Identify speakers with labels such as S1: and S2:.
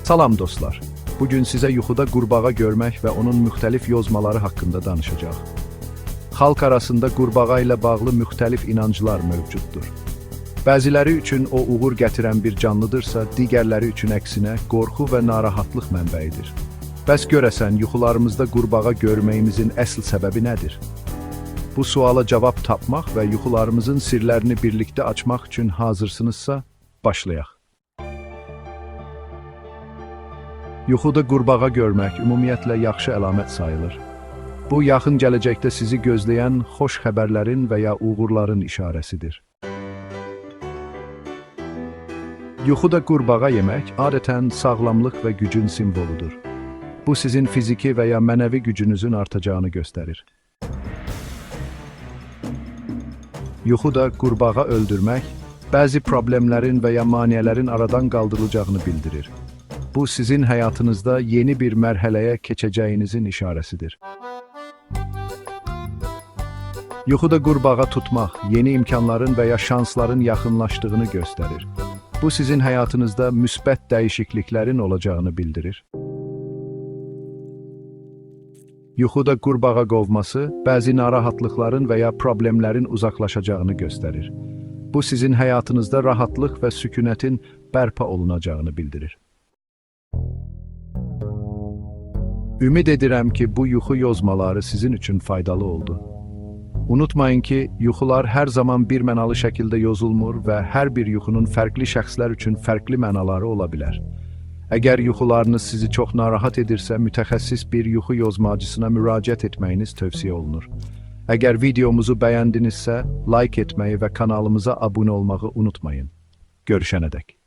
S1: Salam dostlar. Bugün sizə yuxuda qurbağa görmək və onun müxtəlif yozmaları haqqında danışacağıq. Xalq arasında qurbağa ilə bağlı müxtəlif inanclar mövcuddur. Bəziləri üçün o uğur gətirən bir canlıdırsa, digərləri üçün əksinə qorxu və narahatlıq mənbəyidir. Bəs görəsən yuxularımızda qurbağa görməyimizin əsl səbəbi nədir? Bu suala cavab tapmaq və yuxularımızın sirlərini birlikdə açmaq üçün hazırsınızsa, başlayaq. Yuxuda qurbağa görmək ümumiyyətlə yaxşı əlamət sayılır. Bu, yaxın gələcəkdə sizi gözləyən xoş xəbərlərin və ya uğurların işarəsidir. Yuxuda qurbağa yemək adətən sağlamlıq və gücün simvoludur. Bu, sizin fiziki və ya mənəvi gücünüzün artacağını göstərir. Yuxuda qurbağa öldürmək, bəzi problemlərin və ya maneələrin aradan qaldırılacağını bildirir. Bu, sizin həyatınızda yeni bir mərhələyə keçəcəyinizin işarəsidir. Yuxuda qurbağa tutmaq, yeni imkanların və ya şansların yaxınlaşdığını göstərir. Bu, sizin həyatınızda müsbət dəyişikliklərin olacağını bildirir. Yuxuda qurbağa qovması, bəzi narahatlıqların və ya problemlərin uzaqlaşacağını göstərir. Bu, sizin həyatınızda rahatlıq və sükunətin bərpa olunacağını bildirir. Ümid edirəm ki, bu yuxu yozmaları sizin üçün faydalı oldu. Unutmayın ki, yuxular hər zaman bir mənalı şəkildə yozulmur və hər bir yuxunun fərqli şəxslər üçün fərqli mənaları ola bilər. Əgər yuxularınız sizi çox narahat edirsə, mütəxəssis bir yuxu yozmacısına müraciət etməyiniz tövsiyə olunur. Əgər videomuzu bəyəndinizsə, like etməyi və kanalımıza abunə olmağı unutmayın. Görüşənədək.